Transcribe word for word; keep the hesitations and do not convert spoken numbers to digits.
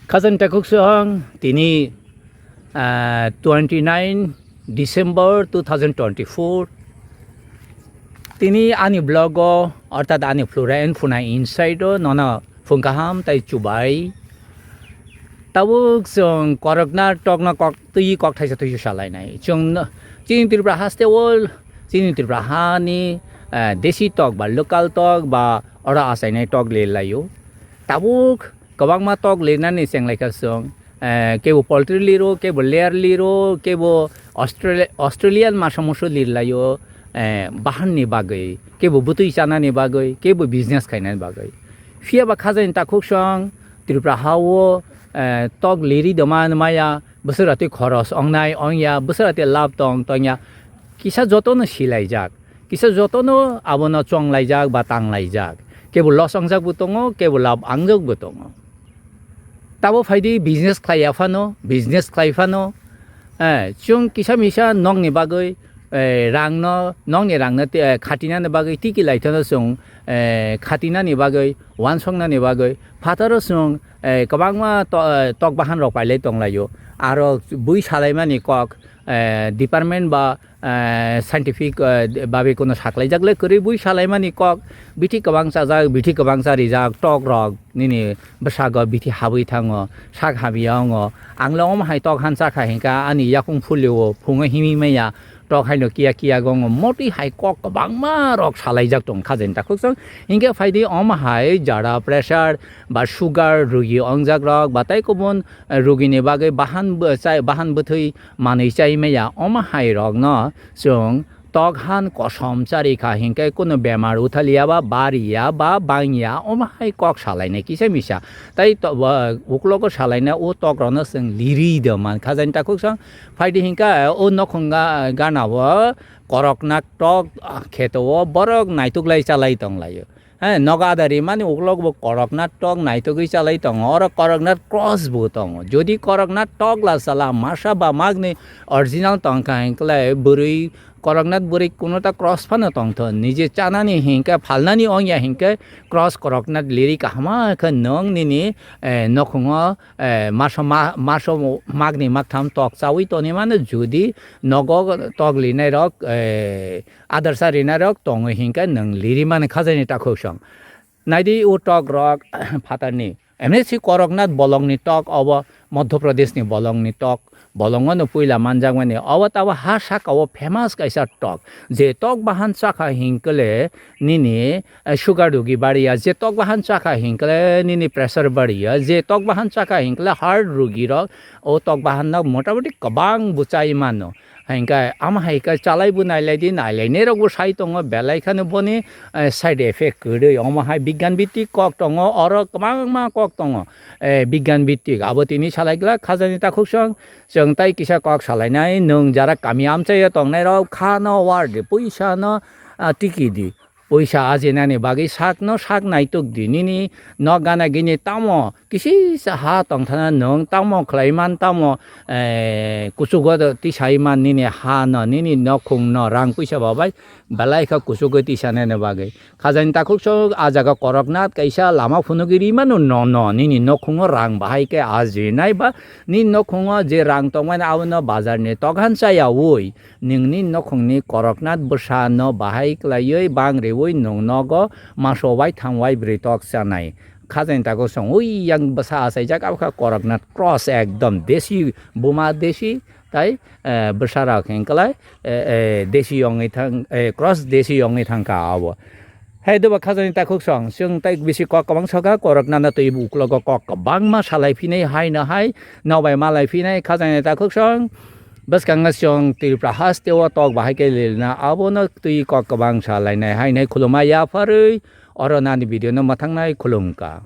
Khajani takhuk song tini, ah, twenty nine December two thousand twenty four. Tini ani vlogo, orthat ani Flora and Funa inside o nono phung kaham tai chubai. Tabuk chwng korokna tokno kok twi kok thaisa twisu salainai. Chwng no, chini Tripura haste o, chini Tripura hani, eh, desi tok ba local tok ba oro achainai tok le laio. Tabuk kwbangma tok lirnani chenglaikha chwng, eh, kebo poultry liro, kebo layer liro, kebo Australia-, Australian masa musu lirlaio, eh, bahanni bagwi, kebo bwtwi chanani bagwi, kebo business khainani bagwi. Phiya ba khajani takhuk song Tripura hao, eh, tok liri doma maya, bwswk ratwi khoros ongnai ongya, bwswk ratwi lab tong tongya, kisa jotono silaijak, kisa jotono abono chonglaijak ba tanglaijak. Kebo loss ongjak bo tongo, kebo lab angjak bo tongo. Tabo phaidi business khlaiya phano, business khlai phano, eh, chwng kisa misa nokni bagwi, eh, rangno, nokni rangno te, eh, khatinani bagwi tiki laithano chwng, eh, khatinani bagwi, wansoknani bagwi, phataro chwng, eh, kwbangma to-, eh, tok bahan rok pailai tonglaio. Aro bui salaimani kok, eh, department ba, eh, scientific, eh, babe kono saklaijak le kwrwi bui salaimani kok, bithi kwbang chajak, bithi kwbang charijak, tok rok nini bwsago bithi habwi thango, sak hamya wngo. Ang le omo hai tok han chakha hinkha ani yakung phulio phungo himwi maya, tok haino kiya kiya gongo, motwi hai kok kwbangma rok salaijak tong khajani takhuk song. Hinkhe phaidi omo hai jara pressure ba sugar rugi ongjak rok ba tai kubun, eh, rugini bagwi bahan bo-, chai-, bahan bwthwi manwi chai maya, omo hai rokno chwng tok han kosom chari kha hinkhe kunu bemar uthaliya ba bariya ba bangya omo hai kok salainai kisa misa. Tai to-, ba, uklogo salainai o tok rokno chwng liri do man khajani takhuk song. Phaidi hinkhe o nokhung ga-, gana o koroknat tok, ah, kheto o borok naituklai chalai tonglaio. He, nogo ada rimani uklok bo koroknat tok naitugwi chalai tongo. Oro koroknat cross bo tongo. Jodi koroknat tok la chala masa ba magni original tongkha hinkhlai bwrwi koroknat bwrwi kunuta cross phano tongthon. Nije chanani hinkhe phalnani ongya hinkhe cross koroknat liri kahama khe nwng nini, eh, nokhungo, eh, maso ma-, maso magni magtham tok chawi toni mano jodi nogo tok linai rok, eh, adarsa rinai rok tongwi hinkhe nwng liri mani khajani takhuk song. Naidi o tok rok phatarni. Emni si Koroknath bolongni tok obo Madhya Pradeshni bolongni tok. Bolongo no puila manjakmani. Obo tabo ha saka o famous kaisa tok. Je tok bahan chakha hinkle nini, eh, sugar dugi bariya. Je tok bahan chakha hinkle nini pressure bariya. Je tok bahan chakha hinkle heart rugi rok o tok bahan no motamoti kwbang bwchai mano. Hinkhe ama hai khe chalai bo nailai di, nailainai rok bo sai tongo, belai kheno boni, eh, side effect kwrwi. Omo hai bigyan bittik kok tongo, oro kwbangma kok tongo, eh, bigyan bittik. Abo tini salai glak khajani takhuk song, chwng tai kisa kok salainai, nwng jara kami amchaio tongnai rok kha no war di, puisa no, ah, tiki di. Puisa ajinani bagwi sakno sak naituk di. Nini nok gana gini tamo kisisa ha tongthana nwng tamo khlai man tamo, eh, kuchugo tisai man nini ha no, nini nokhung no rang puisa babai belai kha kuchugwi tisanani bagwi. Khajani takhuk sok a jaga Koroknath kaisa lama phunugwi ri mano no no nini nokhungo rang bahai khe ajinai ba nini nokhungo je rang tongmani abono bazarni tokhan chayaui. Nwngni nokhungni Koroknath bwsano bahai kwlaiwi bang riui nwng nogo maso wai tham wai bwrwi tok chanai. Khajani takhuk song ui yang bwsa achaijak abokha Koroknath cross ekdom desi buma desi tai, eh, bwsarok hinkhlai, eh, eh, desi yongwi thang, eh, cross desi yongwi thangkha abo. Hai doba khajani takhuk song, chwng tai bisi kok kwbang sokha, Koroknathno twi uklogo kok kwbangma salai phinai, hai no hai, nobai malai phinai, khajani takhuk song, bwskango chwng Tripura haste o tok bahai khe lilna, abono twi kok kwbang salainai, hai nai khulumma yapharwi, oro nani video no mwthangnai khulumkha.